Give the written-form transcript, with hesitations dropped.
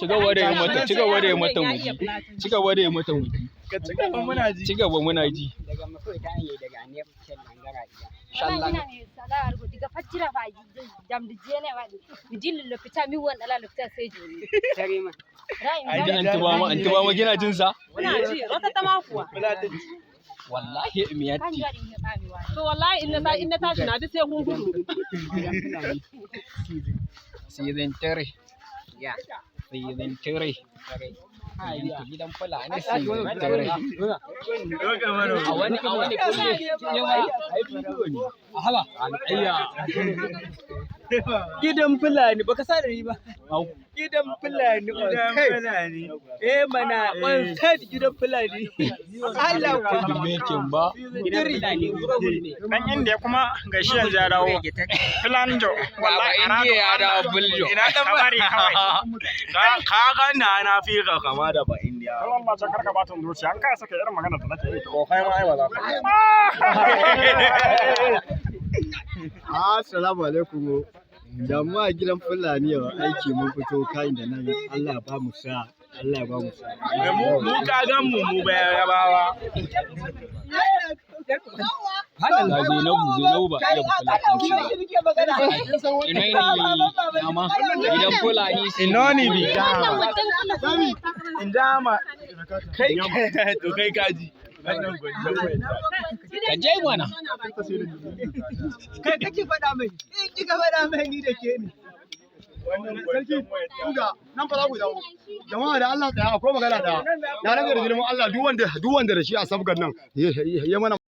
Ci gaba da yi mata, ci gaba da yi mata muji. Ci gaba da yi mata muji. Ka ci gaba, muna ji. Ci gaba, muna ji. Daga mafi ta hanyar daga ne shallangara ida. Wallahi ina mai sana'ar go diga fajjira fa jamdi jene waɗi mi dilli lopita, mi won ala lopita sai joni. Tare ma. Ra'ayin Ji anti ba ma, anti ba ma, kina jin sa? Muna ji, wata ta ma kuwa. Wallahi mi kan yatti. waɗi mi heɓami wani. To wallahi in na tashi na ji sai kun gudu. Gidan Fulani. Season 3. Ya. Season 3. Tare. Gidan Fulani season 3. A wani kulle. Hala. Ayya. Gidan Fulani baka sa da ni ba. Au. Gidan Fulani on Gidan set. Fulani. Eh mana, on set gidan Fulani. Allah ku. Mekin ba. Gidan Fulani. Dan Indiya kuma gashi yanzu ya dawo. Filanjo. Baba Indiya ya dawo Buljo. Ina dan bari kawai. Ka ga na fi ka kama da ba Indiya. Allah can karka bata zuciya an kai saka irin magana da nake yi to. Ko kai ma ai ba za ka. Assalamu alaikum. Jama'a, gidan Fulani yau aiki mun fito kayan da nan, Allah ba mu sa. Allah ba mu sa. Mu ka gan mu mu Bayarabawa. Ga Zainabu, Zainabu ba iya Fulatanci ba. Ina ne nama gidan Fulani season Inoni three. bi. Wannan mutum kula. Indama. Kai to kai kaji. Ka je mana. Kai kake faɗa mai. In kika faɗa mai, ni da ke ne. Sarki, kuga nan fa za ku dawo. Jama'a, da Allah tsaya, akwai magana da. Na rage da girman Allah, duk wanda da shi a sabgar nan ya mana.